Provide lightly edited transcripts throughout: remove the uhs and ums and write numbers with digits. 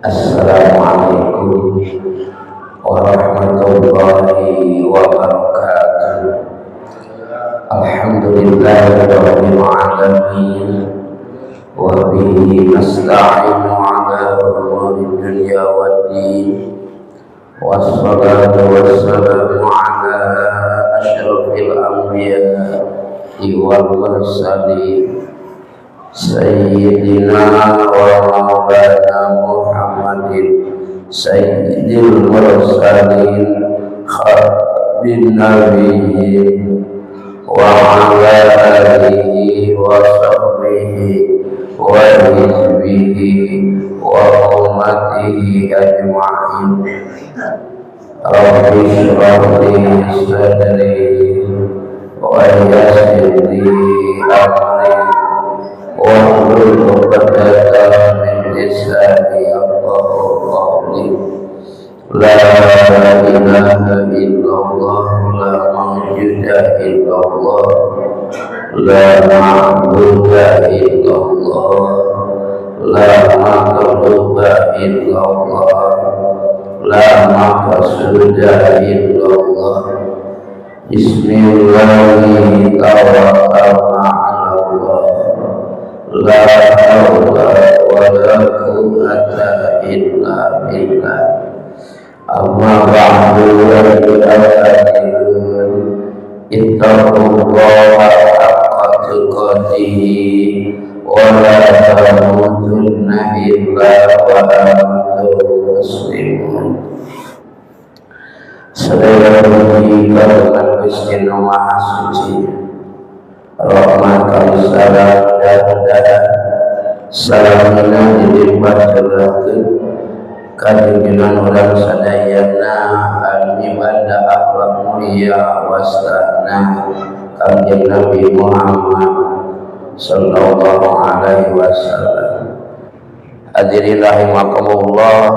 Assalamualaikum warahmatullahi wabarakatuh. Alhamdulillahi rabbil alamin, wa bihi nasta'inu ala umuri dunya waddin. Wassalatu wassalamu ala asyrafil anbiya'i wal mursalin, sayyidina wa maulana Muhammadin sayyidil mursalin, khatmin nabiyyin, wa ala alihi wa sahbihi wa hizbihi wa ummatihi ajma'in. Rabbi shrah li sadri wa yassir li amri wahlul 'uqdatam min lisani yafqahu qawli. La ilaha illallah, la mawjuda illallah, la ma'buda illallah, la matluba illallah, la maqsuda illallah. Bismillahirrahmanirrahim. Tawakkalna 'ala Allah, la haula wa la quwwata illa billah. Amma ba'du, ayyuhal ittaqullaha haqqa tuqatih wa la tamutunna illa wa antum muslimun. Sadaya puji kagungan Gusti Nu Maha Suci. Rahmat kali salam mudah-mudahan salamina dilimpah curahkeun ka junjungan urang sadayana anu mibanda akhlak mulia wastana Kangjeng Nabi Muhammad sallallahu alaihi wasallam. Hadirin rahimakumullah,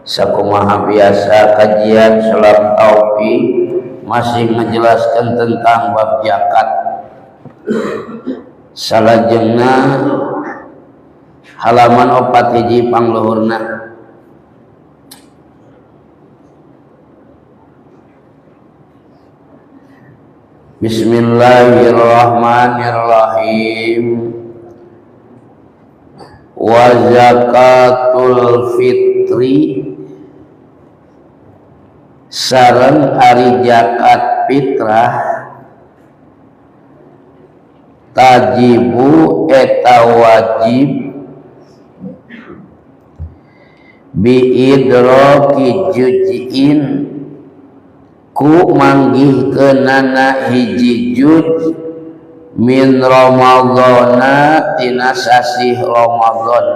sakumaha biasa kajian Sulam Taufik masih menjelaskan tentang bab zakat. Salajengna halaman 4 hiji pangluhurna. Bismillahirrahmanirrahim. Wa zakatul fitri, sareng ari zakat fitrah, tajibu eta wajib, biidroki juz'in ku manggihkeunana hiji juz, min Ramadhana tina sasih Ramadhan,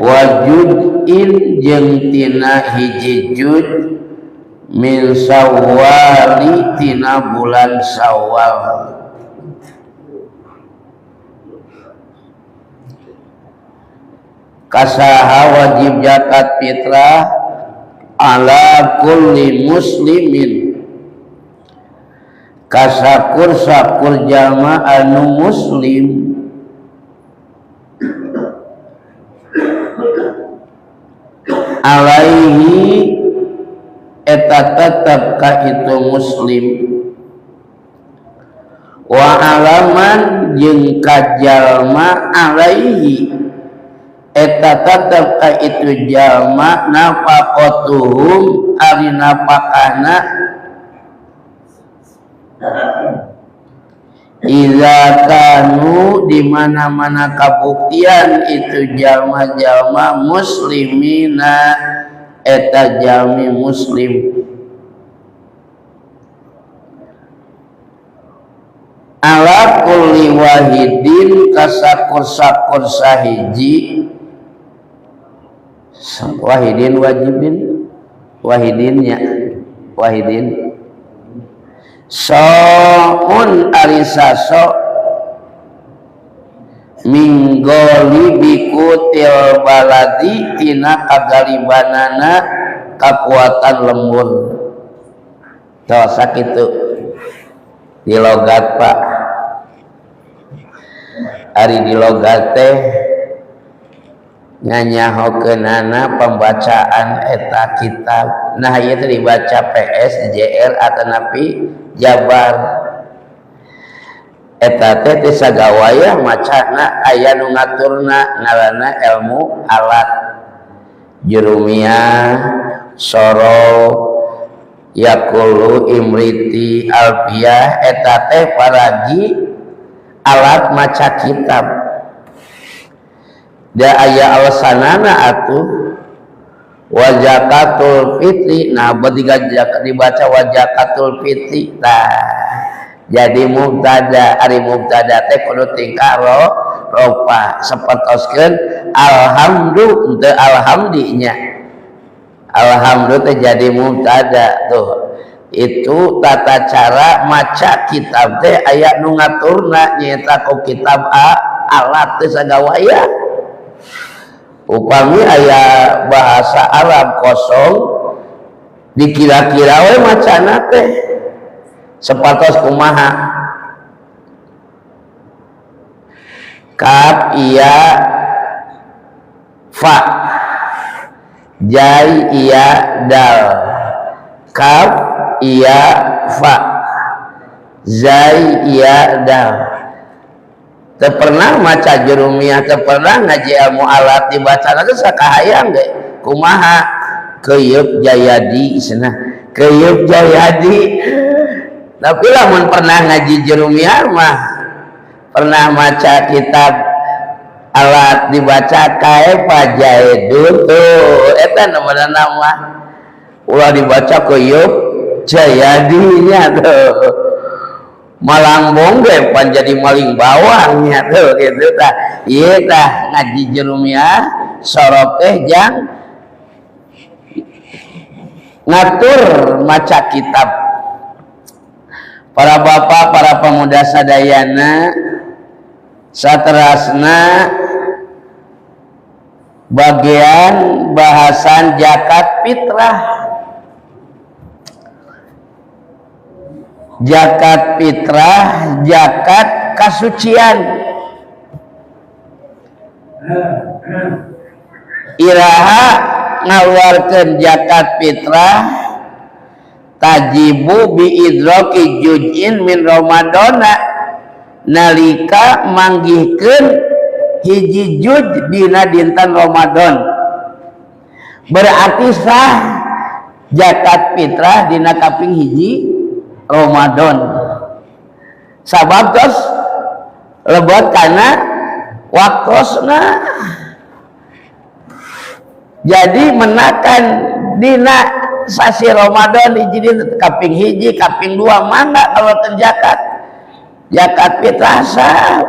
wa juz'in jeung tina hiji juz, min Syawali tina bulan Syawal. Kasaha wajib zakat fitrah? Ala kulli muslimin, kasakur-sakur jalma anu muslim, alaihi eta tetep ka itu muslim, wa alaman jeung ka jalma alaihi eta tetep ka itu jalma nafaqatuhum ari nafakana, iza kanu di mana-mana kabuktian itu jalma-jalma muslimina eta jalmi muslim. Ala kulli wahidin kasakur-sakur sahiji, wahidin wajibin, wahidinnya wahidin, soun ari saso, minggoli bikutil baladi tina kagalibanana kakuatan lembur. Tuh sakitu di logat Pak. Ari di logat teh Nganyahokeunana pembacaan eta kitab. Nah ieu teh dibaca PS, JR atanapi Jabar. Eta teh teu sagawayah macana aya nu ngaturna ngaranna ilmu alat. Jurumiyah, Sorof, Yakulu, Imriti, Alfiyah eta teh paragi alat maca kitab. Da aya alasanana atuh wa zakatul fitri. Nah bertiga dibaca wa zakatul fitri. Tah jadi mubtada, ari mubtada teh kudu tingkah rofa sapertoskeun alhamdu teu alhamdinya. Alhamdu teh jadi mubtada tuh. Itu tata cara maca kitab teh aya nu ngaturna nyaeta ku kitab alat teh sagawaya. Upami aya bahasa Arab kosong dikira-kira we macana teh sapertos kumaha kaf iya fa jai iya dal kaf iya fa zai iya dal. Teu pernah maca jurumiyah, teu pernah ngaji ilmu alat dibaca teh sakahayang ge kumaha keuyeup jayadi cenah keuyeup jayadi. Tapi lamun pernah ngaji jurumiyah mah pernah maca kitab alat dibaca kaifa jaidun tuh eta namana mah ulah dibaca keuyeup jayadinya tuh malangbong ge pan jadi maling bawangnya tuh gitu tah. Ieu tah ngaji jurumiyah sorof teh jang ngatur maca kitab. Para bapak, para pemuda sadayana, saterasna bagian bahasan zakat fitrah. Zakat fitrah, zakat kasucian. Iraha ngaluarkeun zakat fitrah tajibu bi idraki juz'in min Ramadana nalika manggihkeun hiji juz dina dinten Ramadan. Berarti sah zakat fitrah dina kaping hiji Ramadan. Sabab tos lebet kana waktosna. Jadi menakan dina sasi Ramadan hiji dinten kaping hiji kaping dua mangga kalau terjakat zakat fitrah sah.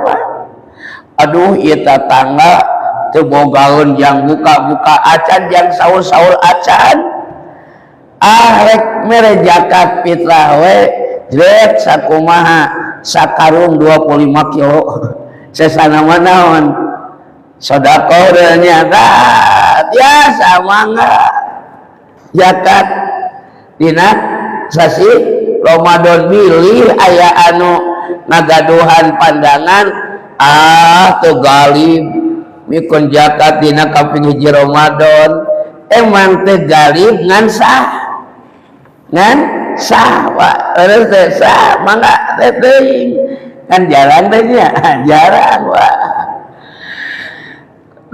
Aduh ieu tetangga teu bogaeun jang buka-buka acan jang sahur-sahur acan. Ah rek mere zakat fitrah we jret sakumaha sakarung 25 kilo sesana mah naon sedekah deui nya tah biasa mangga zakat dina sasi Ramadan. Bilih aya anu ngagaduhan pandangan ah teu galib mikeun zakat dina kaping hiji Ramadan emang teu galib ngan sah ngan sah Pak terus teh sah mangga teh teuing kan jarang teh nya jarang Pak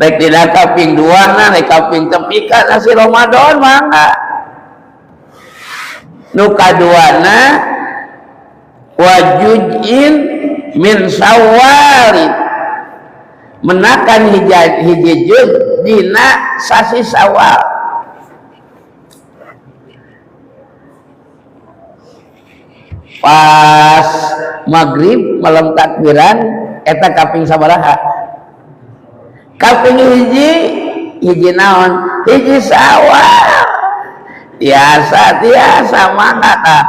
rek dina kaping 2 na rek kaping tepi ka nasi Ramadan mangga. Nu kaduana wajujin min Syawal menakan hiji juz dina sasi Syawal. Pas maghrib malam takbiran eta kaping sabaraha? Kaping hiji, hiji naon? Hiji Syawal. Biasa tiasa mangga tah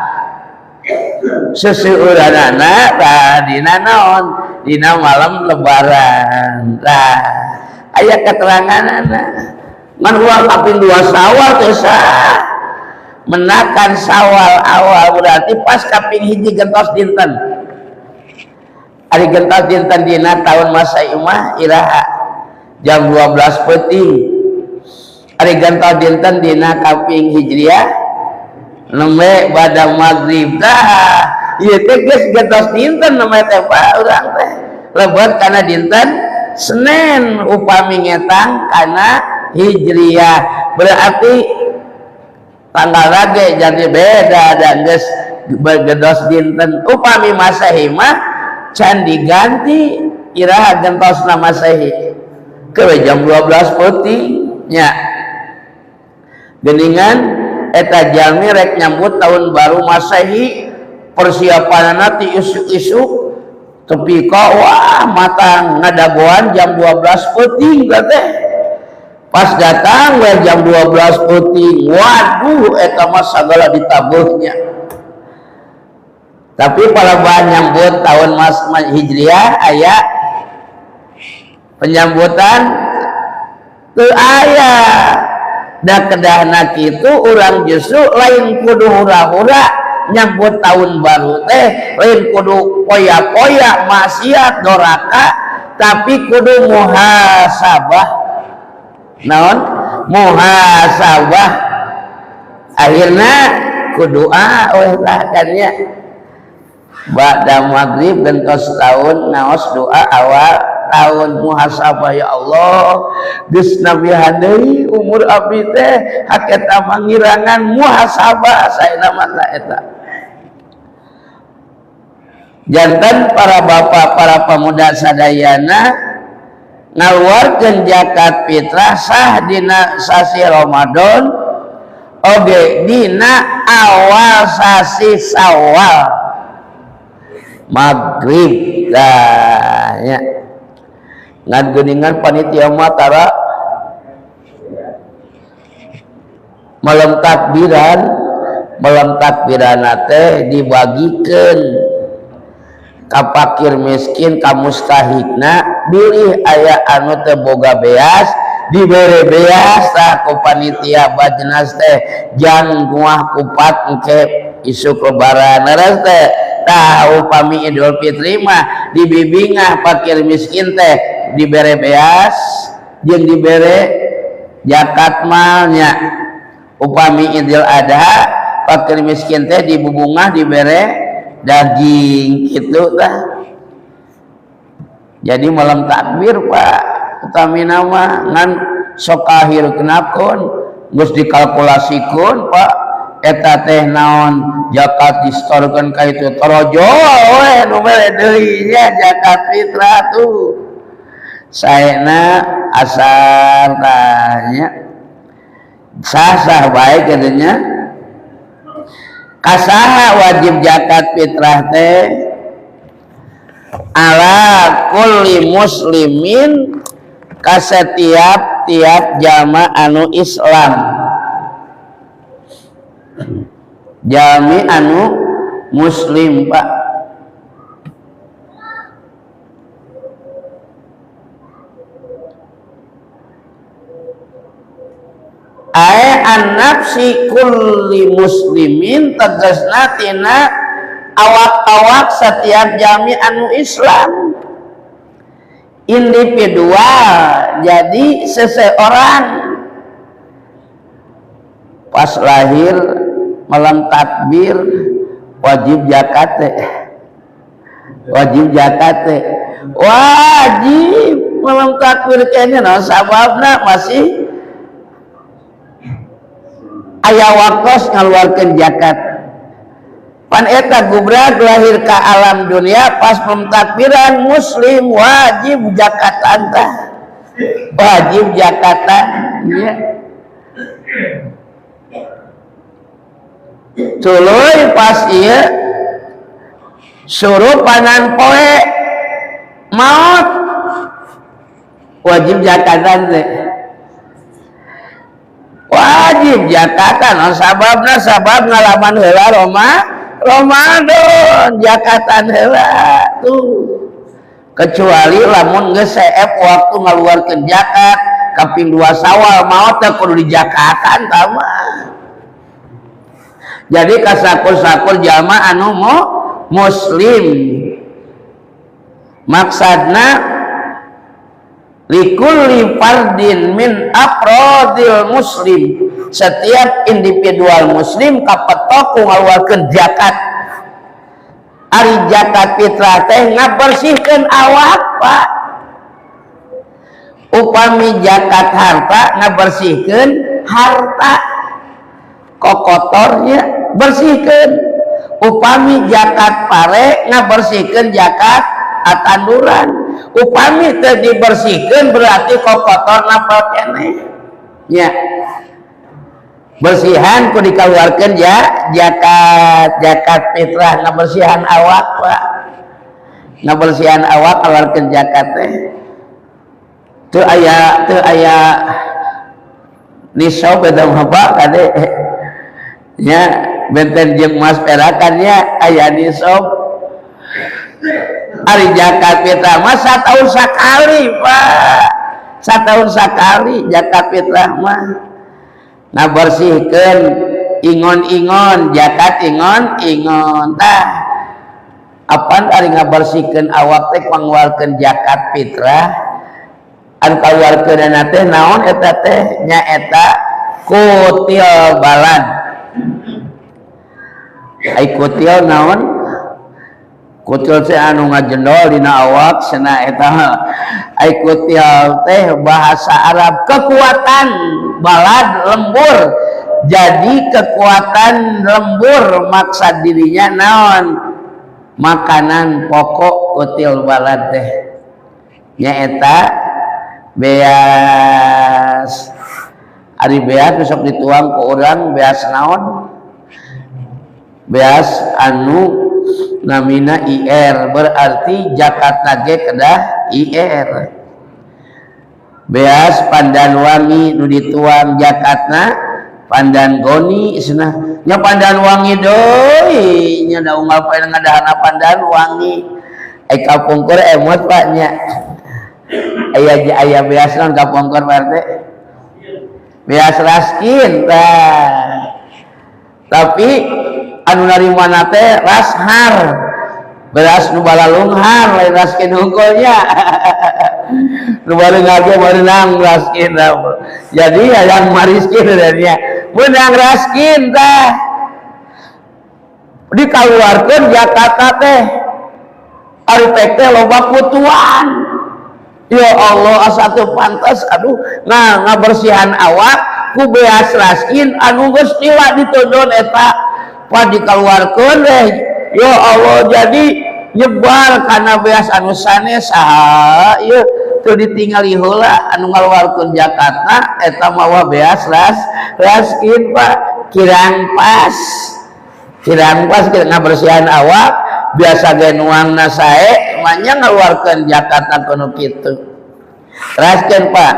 seseueuranana tah dina naon? Dina malam lebaran. Tah aya keteranganana. Ngan ulah kaping 2 Syawal teh sah. Menakan Syawal awal berarti pas kaping hiji gentos dinten. Ari gentos dinten dina tahun masa imah iraha? Jam 12 peuting. Ari gentos dinten dina kaping Hijriah nembe bada maghrib tah. Ieu teh geus gentos dinten namanya teh Pak urang teh. Lebet kana dinten Senin upami ngetang kana Hijriah. Berarti tanggal lagi jadi beda dan geus bergedos dinten. Upami Masehi mah can diganti iraha gentosna Masehi ke jam 12 peuting nya. Geningan eta jalmi rek nyambut tahun baru Masehi, persiapanana ti isuk-isuk tepi ka wah matang ngadagoan jam 12 peuting teh. Pas datang we jam 12 peuting, waduh eta mah sagala ditabuhnya. Tapi palaban nyambut tahun mas Hijriah aya penyambutan teu aya. Da kedahna kitu urang justru lain kudu hura-hura nyambut tahun baru teh, lain kudu poya-poya maksiat doraka, tapi kudu muhasabah. Naon? Muhasabah. Akhirna kudu doa we tah kan nya. Ba'da maghrib gentos tahun ngaos doa awal tahun muhasabah, ya Allah geus nabihan deui umur abdi teh haketa mangirangan muhasabah saena mah eta. Jantan para bapak para pemuda sadayana ngaluarkeun zakat fitrah sah dina sasi Ramadan oge dina awal sasi Syawal maghrib dah nya. Ngan geuningan panitia mah tara malam takbiran, malam takbiran teh dibagikeun ka fakir miskin ka mustahikna, bilih aya anu teu boga beas dibere beas tah ku panitia Bajnas teh jang nguah kupat engke isuk lebaran leres teh. Tah upami Idul Fitri mah dibibingah fakir miskin teh dibere beas jeung dibere zakat malnya. Upami Idul Adha fakir miskin teh dibubungah dibere daging gitu tah. Jadi malam takbir Pak utami nama ngan sok akhir kenakon geus dikalkulasikeun Pak eta teh naon zakat distorkeun ka itu torojo we nu mere deui nya zakat fitrah tuh saena asar tanya sah-sah bae katanya. Kasaha wajib zakat fitrah teh ala kulli muslimin ka setiap tiap jalma anu Islam, jalmi anu muslim Pak. Ae an nafsi kulli muslimin tegasna tina awak-awak setiap jalmi anu Islam, individual. Jadi seseorang pas lahir malam takbir wajib zakat teh, wajib zakat teh, wajib malam takbir kayaknya no, sababna masih aya waktos ngaluarkeun zakat. Pan eta gubrak lahir ka alam dunia pas pemtakbiran muslim wajib zakatan tah, wajib zakatan ya. Tuluy pas ieu surupanan poe maot wajib zakatan teh, wajib zakatan oh, sababna sabab ngalaman heula Ramadan zakatan heula tuh. Kecuali lamun geus seep waktu ngaluarkeun zakat kaping 2 Syawal maot teh kudu dijakatan tah mah. Jadi kasakur-sakur jalma anu muslim maksudna Likulli fardin min afrodil muslim, setiap individual muslim kapetok ku ngaluarkeun zakat. Ari zakat fitrah teh ngabersihkeun awak, Pak. Upami zakat harta ngabersihkeun harta, kokotornya bersihkeun. Upami zakat pare ngabersihkeun zakat tanduran. Upami teu dibersihkeun berarti kokotor napal keneh nya. Bersihan ku dikaluarkeun ya zakat, zakat fitrah ngabersihan awak, Pak. Ngabersihan awak kaluarkeun zakat teh. Teu aya, teu aya nisab eta mah, Pak, kade nya, benten jeung emas perakan nya aya nisab. Ari zakat fitrah mah satahun sakali, Pak. Satahun sakali zakat fitrah mah ngabersihkeun ingon-ingon, zakat ingon-ingon. Tah, apan ari ngabersihkeun awak teh panguarkeun zakat fitrah, anu kaluarkeunana teh naon eta teh? Nyaeta kutil balad. Ai kutil naon? Kutil teh anu ngajendol dina awak cenah eta. Ai kutil teh bahasa Arab kekuatan, balad lembur. Jadi kekuatan lembur maksad dirinya naon? Makanan pokok kutil balad teh nyaeta beas. Ari beas besok dituang ke orang beas naon? Beas anu namina IR, berarti zakat nage kedah IR. Beas pandan wangi nu dituang zakatna pandan goni cenah nya, pandan wangi deui nya, da unggal poe ngadahana pandan wangi. Ai kapungkur emot, Pak, nya. Aya aya beas naon kapungkur, Pak RT? Beas raskin tah. Tapi anu narimana teh rashar, beras nu balalunghar, lain raskin hungkulnya. Nu baleunghar ge meunang raskin, jadi hayang mariskin nya meunang raskin. Tah, dikaluarkeun Jakarta teh ari teh loba kutuan. Ya Allah, asa teu pantes, aduh. Nah, ngabersihan awak ku beas raskin anu geus lila ditondon eta pa dikaluarkeun deh. Ya Allah, jadi nyebar kana beas anu sanes. Saha ieu teu ditingali heula anu ngaluarkeun Jakarta eta mawa beas raskin, Pak. Kirang pas, kirang pas kita ngabersihan awak biasa ge nuangna sae, manya ngaluarkeun Jakarta kudu kitu. Raskin, Pak.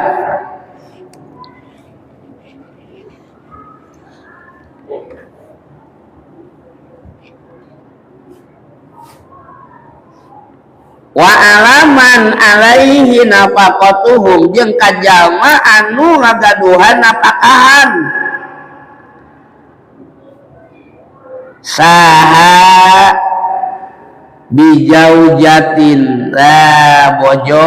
Wa alaman alaihi nafaqatuhum, jeung ka jalma anu ngagaduhan napakahan. Saha? Bijaujatin. Nah, bojo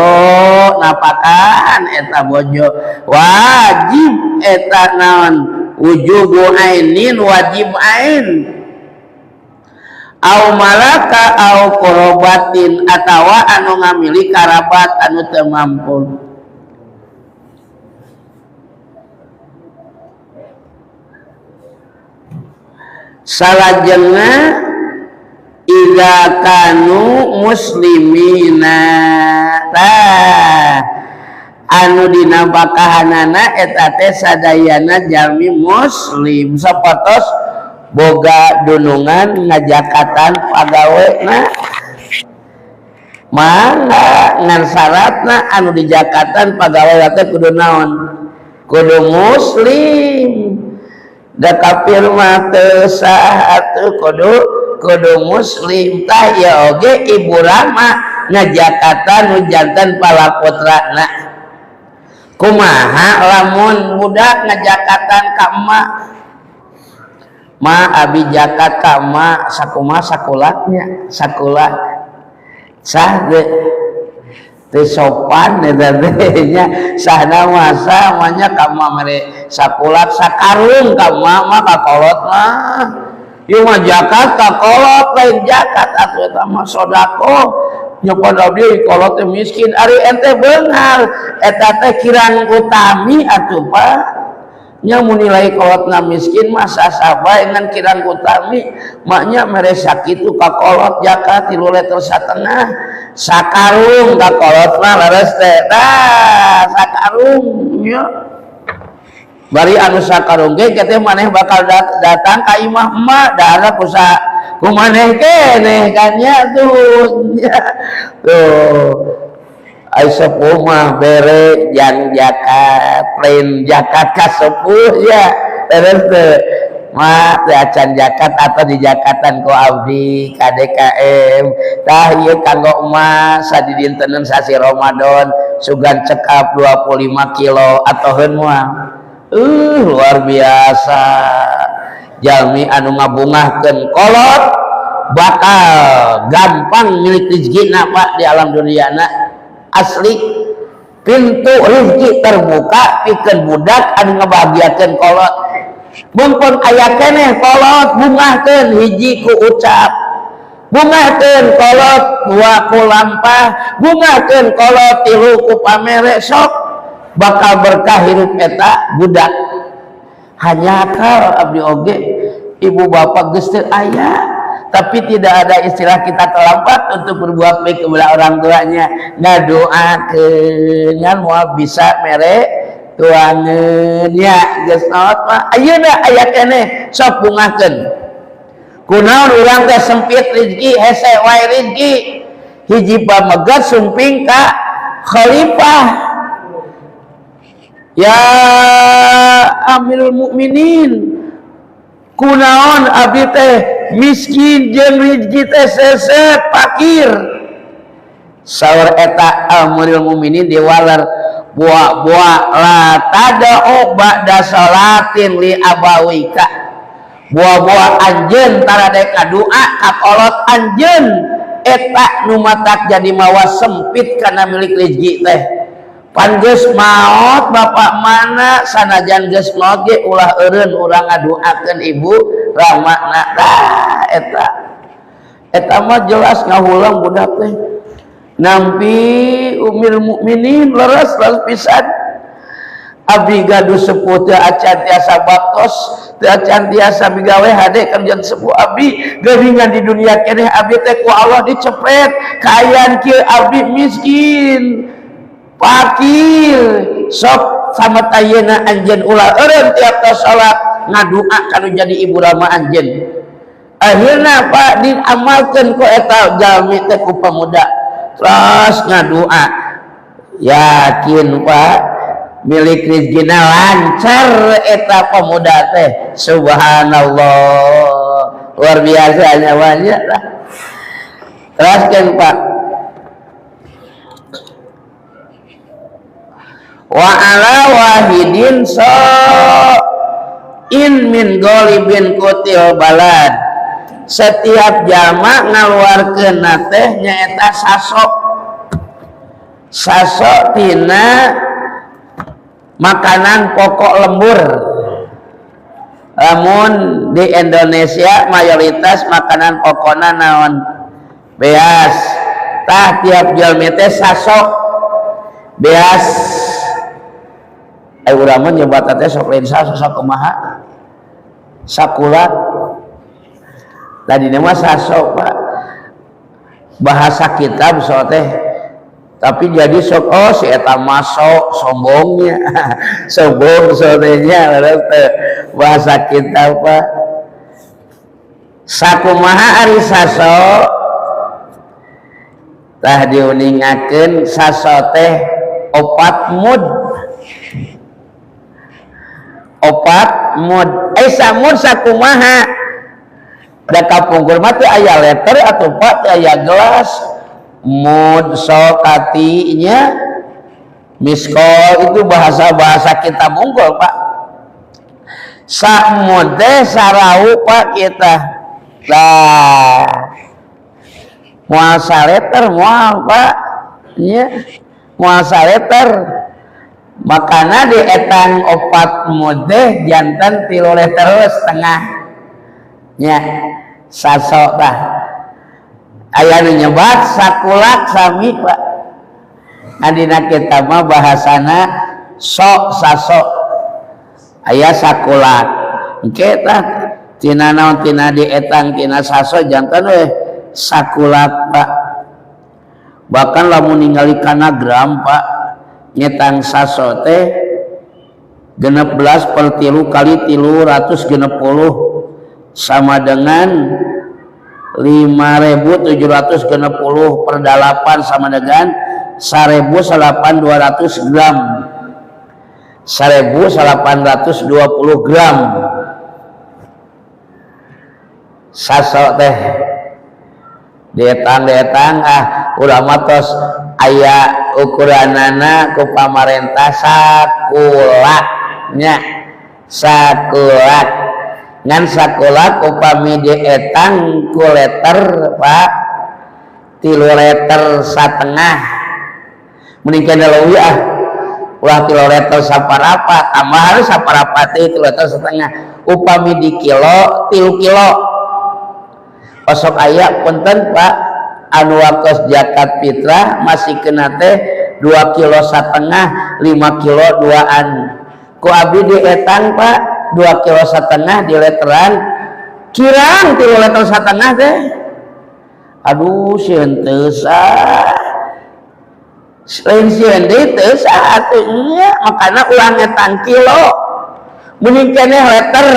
napakahan eta bojo wajib eta naon? Wujubu ainin, wajib ain. Au malaka au korobatin, atawa anu ngamili karabat anu teu mampu. Salajengna idza kanu muslimina. Tah, anu dinapakahanana eta teh sadayana jalmi muslim, sapatos boga dunungan ngajakatan pagawena mangga, ngan syaratna anu dijakatan pagawe teh kudu naon? Kudu muslim. Da kafir mah teu sah atuh, kudu muslim. Tah, ya oge ibu rama ngajakatan nu jantan palaputrana. Kumaha lamun budak ngajakatan ka emak? Ma, abi jakat ka emak sakumaha sakulaknya, sakulak sah ge? Teu sopan eta teh nya. Sahna masa mah ka emak mere sakulak, sakarung ka emak mah, ka kolot mah. Ieu mah zakat ka kolot, lain zakat atuh, eta mah sedekah. Nyokot abdi, kolot teh miskin, ari ente beunghar, eta teh kirang utami atuh, Pak. Nya, mun nilai kolotna miskin mah sah-sah bae, ngan kirang utami maknya mere sakitu ka kolot zakat 3,5 liter, sakarung ka kolot mah leres teh. Tah, sakarung nya. Bari anu sakarung ge teh maneh bakal datang ka imah emak, dahar ku sa ku maneh keneh kan nya tuh nya. Tuh, ai sepuh mah bere jang zakat, lain zakat ka sepuh ya. Terus teu mah teu acan zakat atau dijakatan ku abdi KDKM. Tah, ieu kanggo emak sadidintenan sasi Ramadan, sugan cekap 25 kilo atau heun moal. Luar biasa. Jalmi anu ngabungahkeun kolot bakal gampang milik rezekina, Pak, di alam dunia na. Asli, pintu rezeki terbuka pikeun budak anu ngabahagiakeun kolot. Mumpun aya keneh kolot, bungahkeun hiji ku ucap, bungahkeun kolot dua ku lampah, bungahkeun kolot tilu ku pamere. Sok bakal berkah hirup eta budak. Hanya akal abdi oge, ibu bapak geus teu aya, tapi tidak ada istilah kita terlambat untuk berbuat baik kepada orang tuanya. Ngadoakeun ngan moal bisa mere tuangeun nya, geus naot mah ayeuna aya keneh, sok bungahkeun. Kunaon urang teh sempit rezeki, hese wae rezeki? Hiji pamegat sumping ka khalifah, "Ya Amirul Mukminin, kunaon abdi teh miskin jeung rezeki teh seset, pakir?" Saur eta Amirul Mukminin diwaler, "Buah-buah la tada'u ba'da salatin li abawika." Buah-buah anjeun tara dek doa ka kolot anjeun, eta nu matak jadi mawa sempit kana milik rezeki teh. Pan geus maot bapak mana, sanajan geus maot ge ulah eureun urang ngadoakeun ibu ramana. Tah, eta eta mah jelas ngahulang budak teh. Nampi Ummul Mukminin, leres, leres pisan. Abdi gaduh sepuh teu acan tiasa baktos, teu acan tiasa migawe hade kerjaan sepuh abdi. Geuningan di dunia keneh abdi teh ku Allah dicepret, kaayaan kieu, abdi miskin, fakir. Sok sama tayena anjeun ulah eureun tiap tos salat ngadua kanu jadi ibu rama anjeun. Akhirna, Pak, diamalkeun ku eta jalmi teh, ku pemuda, terus ngadua. Yakin, Pak, milik rezekina lancar eta pemuda teh. Subhanallah, luar biasa nyawanya lah. Teruskan, Pak. Wa ala wahidin so in min golibin kutil balad. Setiap jalma ngaluarkeun teh nyaeta sasok, sasok tina makanan pokok lembur. Namun di Indonesia mayoritas makanan pokokna naon? Beas. Tah, tiap jalmi teh sasok beas. Urang mah nyebat teh sok lain sasok, sok kumaha, sakulak. Tadi mah sasok, Pak, bahasa kitab so teh. Tapi jadi sok, oh, si eta masuk sombongnya, sombong sotenya. Bahasa kita, Pak, sakumaha ari saso? Tah, diuningakeun saso teh 4 mud, 4 mud. Eh, samud sakumaha? Da kapungkur mah teu aya letter atau, Pak, teu aya gelas. Mud sokatinya miskol, itu bahasa-bahasa kita Mongol, Pak. Samud teh sarau, Pak, kita. Lah, moal saleter moal, Pak, nya. Moal saleter. Makana di etang 4 mud teh janten 3 liter setengah nya saso tah. Aya nu nyebat sakulak sami Pak. Adina kita mah bahasana sok saso aya sakulak. Engke tah tina naon tina di etang tina saso janten we sakulak Pak. Bahkan lamun ningali kana gram Pak nyetang saso teh 16/3 kali 360 sama dengan 5.760 per 8 sama dengan 1.800 gram, 1.820 gram saso teh. Dietang-dietang ah ulah mah tos aya ukuranana ku pamarentah sakulak nya, sakulak. Ngan sakulak upami dietang ku liter Pak 3 liter setengah, mending kena leuwih ah ulah 3 liter saparapat, tambahan saparapat teh 3 liter setengah. Upami di kilo 3 kilo osok aya punten Pak anu waktos zakat fitrah masih kena teh 2 kilo setengah 5 kilo duaan ku abdi dietang Pak 2 kilo setengah di literan kirang 3 liter setengah teh. Aduh sieun teu sah, lain sieun deui teu sah atuh nya, makana ulah ngetang kilo mending keneh liter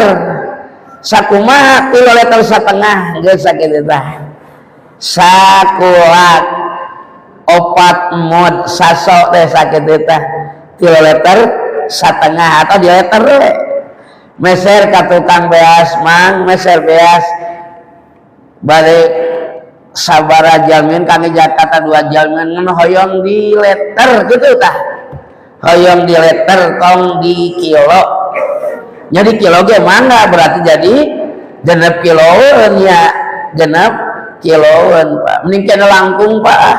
sakumaha 3 liter setengah geus sakitu tah. Sakulak 4 mod saso teh sakitu tah 3 liter setengah atau di liter we. Meser ka tukang beas mang meser beas balik sabara jamin kami Jakarta 2 jamin ngan hoyong di liter gitu tah, hoyong di liter tong di kilo. Jadi kilo ge mangga berarti jadi genep kiloan ya, genep kiloan Pak. Mending kena langkung Pak,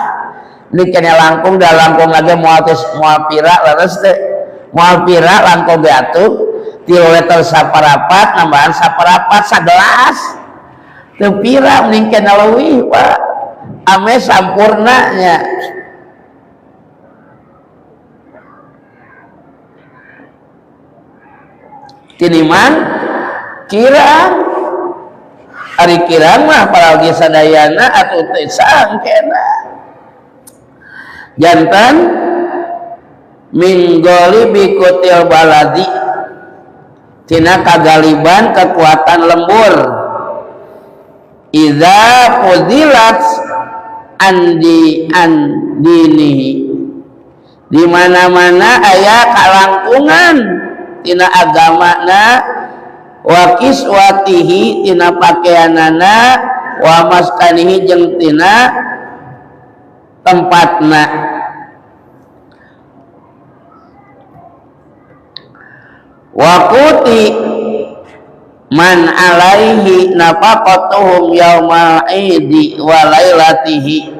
mending kena langkung dah langkung lagi moal tes moal pira leres teh, moal pira langkung ge atuh 3 liter saparapat nambahan saparapat sagelas teu pira mending kena leuwih Pak, ame sampurna nya. Tiniman kirang ari kirang mah paralgi sadayana atuh teu sangkena jantan minggoli bikutil baladi tina kagaliban kekuatan lembur idza fudilat andi andinihi di mana-mana aya kalangkungan tina agamana wa kiswatihi tina pakaianana wa maskanihi jeung tina tempatna. Wa quti man alaihi nafaqatuhum yaumal idi wa lailatihi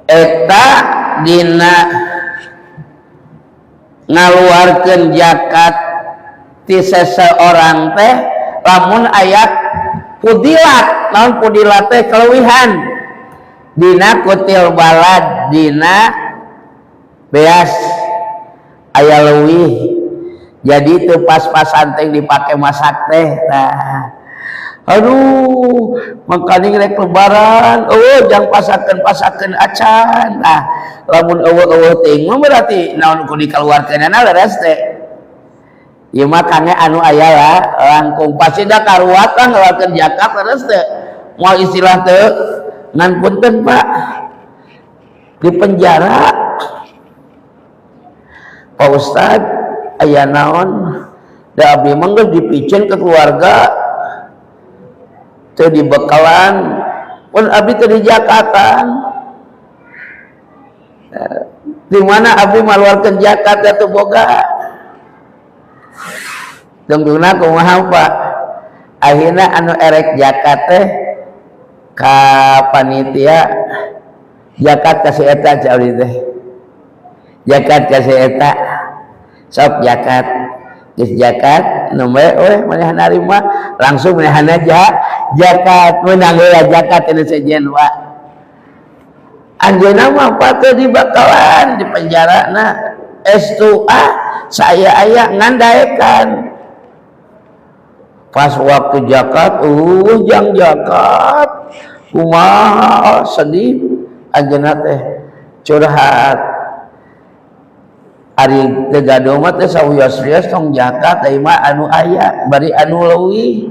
eta dina ngaluarkeun zakat ti seseorang teh lamun aya fudilat, naon fudilat teh keleuwihan dina kutil balad dina beas aya leuwih jadi teu pas-pasan teh dipake masak teh. Nah aduh makanya rek lebaran eueuh jang pasakeun-pasakeun acan. Nah lamun eueuh-eueuh teuing mah berarti naon kudu dikaluarkeunana leres teh ieu mah kange anu aya lah langkung pasti da karuatan ngaluarkeun zakat leres teh moal istilah teu ngan punten Pak di penjara Pak Ustad aya naon da abdi mah geus dipicen ke keluarga teu dibekalan pun abdi teu dijakatan di mana abdi maluarkeun zakat teu boga tungtungna kumaha Pak akhirna anu erek zakat teh ka panitia Zakat kasih eta cek abdi teh. Zakat kasih eta. Sok zakat. Geus zakat nembe we maneh narima langsung manehna zakat meunang heula zakat ini sejen Pak. Anjeunna mah patut dibakalan di penjara na S2 saya aya ngandaekan. Pas waktu zakat, jang zakat kumaha sedih anjeunna teh curhat. Ari teu gaduh mah teh sawios-wios tong zakat deui mah anu aya bari anu leuwih.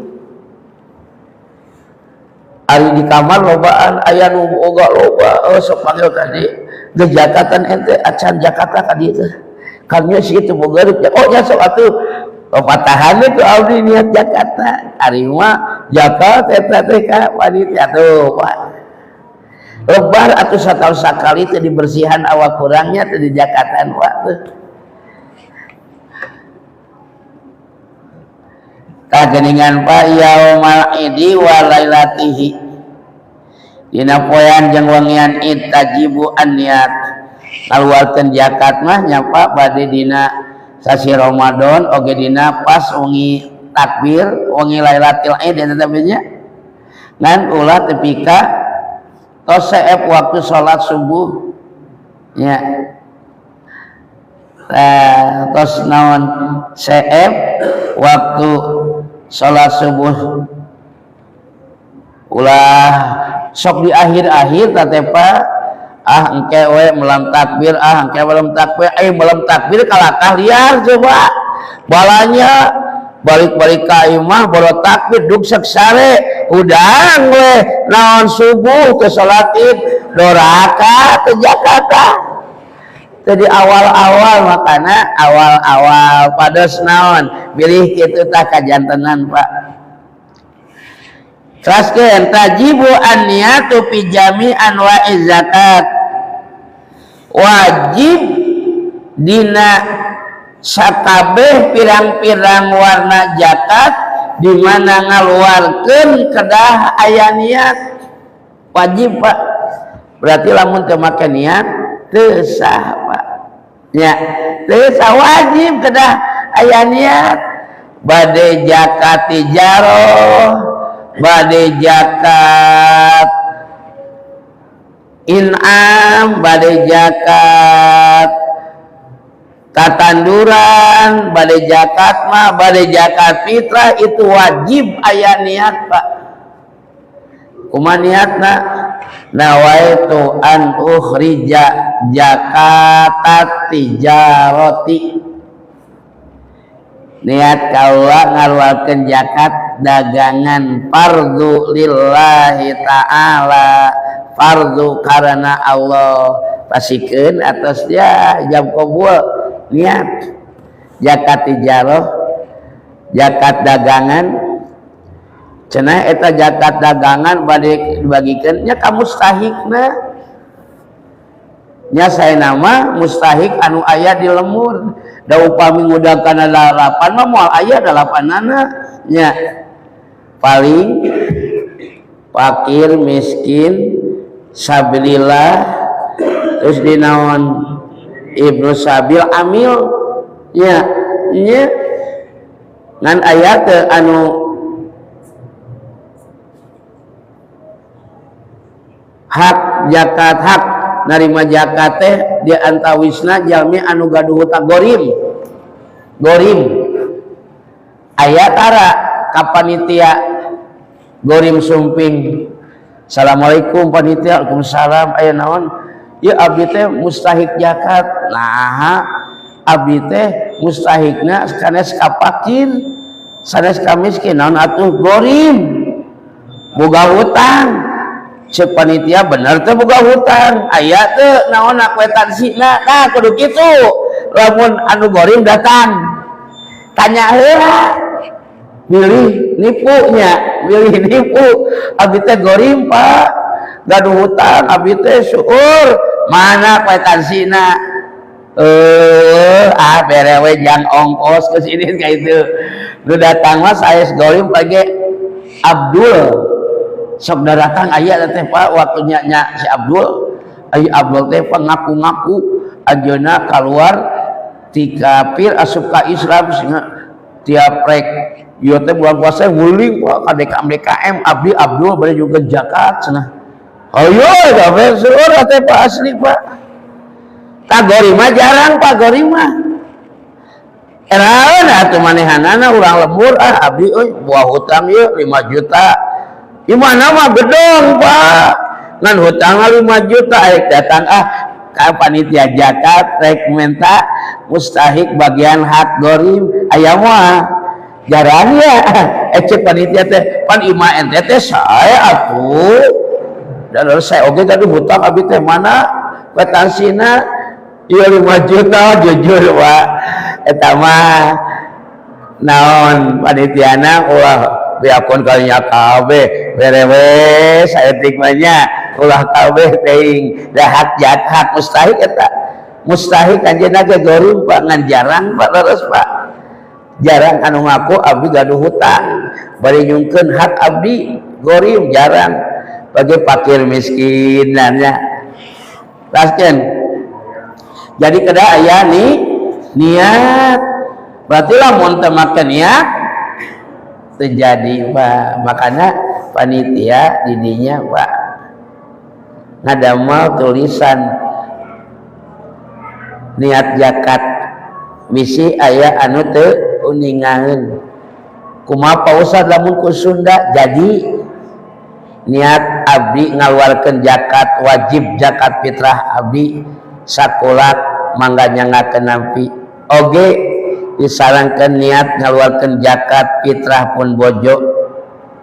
Ari di kamar lobaan aya nu boga loba, oh sok panggil tadi geus zakatan ente acan zakata ka dieu teh. Kami sih itu boga oh nya sok atuh patahan itu abdi niat zakatna. Ari mah zakat eta teh ka panitia tuh Pak. Lebar atau satahun sakali teh dibersihan awak kurangnya teh di zakatan Pak tuh. Kageningan Pak yaumal idi wa lailatihi. Dina poean jeung wengian id tajibu an niat. Ngaluarkeun zakat mah nya Pak bade dina sasi Ramadan oge dina pas wengi takbir wengi Lailatul Id eta teh nya. Ngan ulah tepi ka tos seep waktu salat subuh nya. Tos naon seep waktu salat subuh ulah sok di akhir-akhir teh Pak. Ah engke we melam takbir, ah engke melam takbir, melam takbir kalakah liar coba balanya balik-balik ka imah boro takbir duk sare udang we naon subuh ke salat id doraka ke Jakarta. Jadi awal-awal makana awal-awal pados naon bilih kitu tah kajantenan Pak. Teraskeun tajibu an niyatu fi jami anwa'iz zakat. Wajib dina sakabeh pirang-pirang warna zakat di mana ngaluarkeun kedah aya niat. Wajib Pak. Berarti lamun teu make niat teu sah Pak. Nya, teu sah wajib kedah aya niat. Bade zakat tijaroh, bade zakat in'am, bade zakat katanduran, bade zakat mah, bade zakat fitrah itu wajib aya niat Pak. Kumaha niatna? Nawaitu an ukhrija zakatat tijarati. Niat kaula ngaluarkeun zakat dagangan fardu lillahi ta'ala, fardu karena Allah. Pasikeun atas dia jam qabul niat zakat tijarah, zakat dagangan. Cenah eta zakat dagangan bade dibagikeun nya ka mustahikna. Nya saena mah mustahik anu aya di lemur. Da upami ngudang kana dalapan mah moal aya dalapanana nya. Paling fakir miskin sabilillah terus dinaon ibnu sabil amil nya nya ngan aya teu anu hak zakat hak narima zakat teh di antawisna jalmi anu gaduh hutang gorim gorim aya tara ka panitia gorim sumping. Assalamualaikum panitia. Waalaikumsalam. Aya naon? Ya abdi teh mustahik zakat. Nah abdi teh mustahikna sanes ka fakir sanes ka miskin. Naon atuh gorim boga hutang. Cek panitia bener teh boga hutang aya teu naon kwitansi-na. Nah kudu kitu lamun anu gorim datang tanya heula milih nipunya milih nipu abdi teh gorim Pak gaduh hutang abdi teh syukur mana kwitansi-na ah bere we jang ongkos ke sini kayak itu nu datang mah saes gorim page Abdul sok datang aya teh Pak waktunya nya si Abdul. Ai Abdul teh ngaku-ngaku anjeunna keluar ti kafir asup ka Islam, sehingga tiap rek ieu teh bulan puasa nguling ka DKM DKM, abdi Abdul bade juga zakat cenah. Ayo kabeh seueur teh, Pak, asli, Pak. Ka ghorim mah jarang, Pak, ghorim mah. Eraeun atuh manehanana urang lembur, ah abdi euy buah hutang ieu 5 juta. Di mana mah gedong, Pak. Ngan hutangna 5 juta, arek datang ah ka panitia zakat rek minta mustahik bagian hak ghorim aya mah jarang ya. Eh, cek panitia teh, pan imah ente teh saya atuh dan saya oge tadi hutang abdi teh, mana kwitansina ieu 5 juta. Jujur, Pak, eta mah naon panitiana ulah biakon kalinya kabeh bere we saeutik mah nya, ulah kabeh teuing da hak hak mustahik eta, mustahik anjeunna ge ghorim, Pak. Ngan jarang, Pak, leres, Pak, jarang anu ngaku abdi gaduh hutang bari nyungkeun hak abdi ghorim, jarang. Bagi fakir miskin nya. Teraskeun, jadi kedah aya nih niat, berarti lamun teu make niat terjadi, Pak. Makanya panitia didinya, Pak, ngadamel tulisan niat zakat, misi aya anu teu uningaeun. Kumaha, Pak Ustad, lamun ku Sunda? Jadi niat abdi ngaluarkeun zakat wajib, zakat fitrah abdi sakulak, mangga nyanggakeun nampi. Oge disarankan niat ngaluarkeun zakat fitrah pun bojo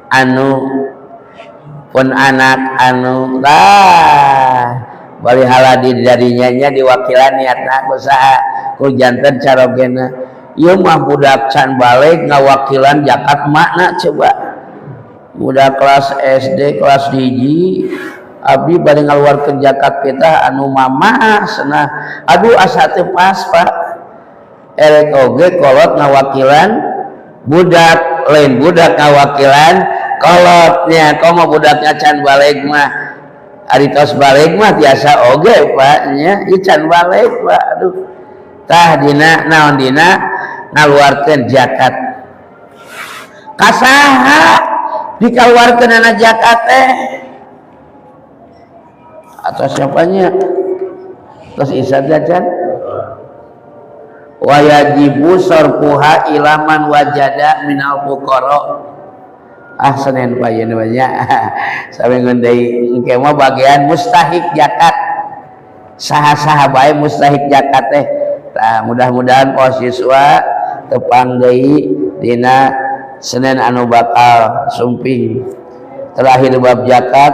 anu, pun anak anu, tah bali haladi darinya nya diwakilan niatna ku saha, ku janten carogena. Ieu mah budak can balig ngawakilan zakat makna. Coba budak kelas SD kelas hiji, abdi bade ngaluarkeun zakat fitrah anu mama cenah. Aduh, asa teu pas, Pak. Erek oge kolot ngawakilan budak, lain budak ngawakilan kolotnya. Komo budaknya can balig mah. Ari tos balig mah biasa oge, Pak, nya. Ieu can balig, Pak. Aduh, tah dina naon, dina ngaluarkeun zakat ka saha dikaluarkeun zakat teh atau siapanya? Terus isa jajan wa yajibu sarfuha ila man wajada minal fuqara. Ah, Senin, Pak, ieu banyak sampai deui engke mah bagian mustahik zakat, saha-saha bae mustahik zakat teh. Tah, mudah-mudahan para siswa tepang deui dina Senin anu bakal sumping. Terakhir bab zakat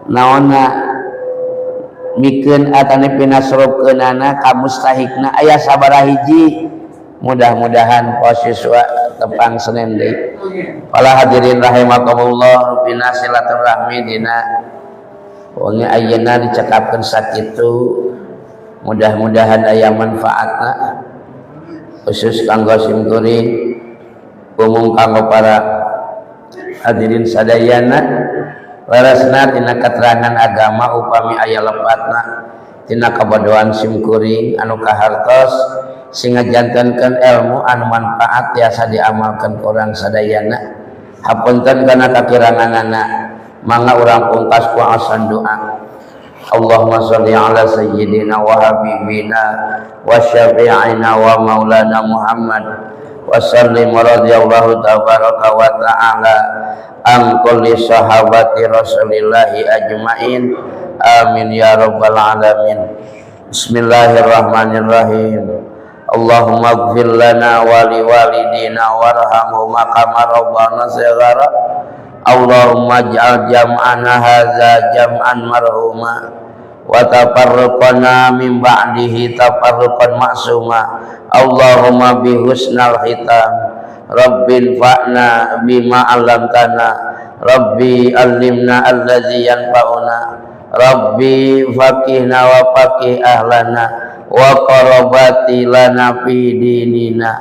naonna, mikeun atanapi nasrobkeunana ka mustahikna aya sabaraha hiji. Mudah-mudahan para siswa tepang Senin deui. Para hadirin rahimakumullah, rupina silaturahmi dina wengi ayeuna dicekapkeun sakitu. Mudah-mudahan aya manfaatna khusus kanggo simkuring, umum kanggo para hadirin sadayana. Leresna tina keterangan agama upami aya lepatna tina kabodohan simkuring anu kahartos, sehingga jantenkeun ilmu anu manfaat tiasa diamalkan ku urang sadayana. Hapunten kana kakiranganana. Mangga urang pungkas ku asan doa. Allahumma sholli ala sayyidina wa habibina wa syafi'ina wa maulana Muhammad wa sallim. Radhiyallahu tabaraka wa ta'ala an kulli sahabati rasulillahi ajmain. Amin ya rabbal alamin. Bismillahirrahmanirrahim. Allahumma ighfir lana wa liwalidina warhamhuma kama rabbana shighara. Allahumma ij'al jam'ana hadza jam'an marhuma wa tafarruqana min ba'dihi tafarruqan ma'suma. Allahumma bi husnal khitam. Rabbi fa'na bima 'allamtana. Rabbi allimna allazi yanfa'una. Rabbi faqihna wa faqih ahlana wa qarabati lana fi dinina.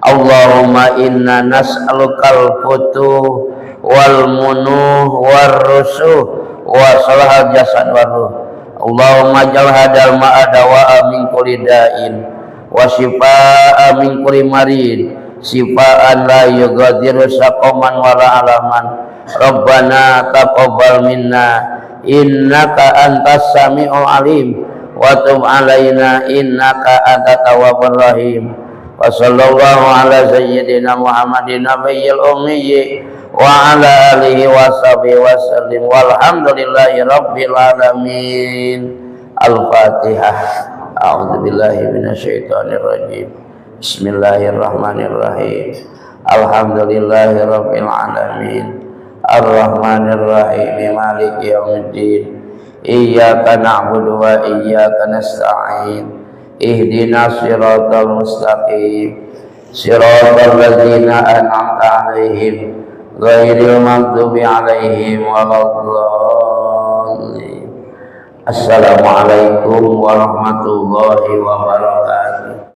Allahumma inna nas'alukal futuh wal munuh war rusuh wa salahal jasad war ruh. Allahumma ij'al hadzal ma'a dawa'a min kulli da'in wa shifaa'a min kulli marid, shifaan la yughadiru saqaman wala alaman. Rabbana taqabbal minna innaka antas samiul alim wa tub alaina innaka antat tawwabur rahim. Wa sallallahu ala sayyidina Muhammadin nabiyil ummiyyi wa ala alihi wa sahbihi wa sallim, walhamdulillahi rabbil alamin. Al-Fatihah. A'udzu billahi minasyaitonir rajim. Bismillahirrahmanirrahim. Alhamdulillahi rabbil alamin. Arrahmanir rahim. Maliki yaumiddin. Iyyaka na'budu wa iyyaka nasta'in. Ihdinas siratal mustaqim. Siratal ladzina an'amta 'alaihim ghairil maghdubi 'alaihim waladdallin. Assalamualaikum warahmatullahi wabarakatuh.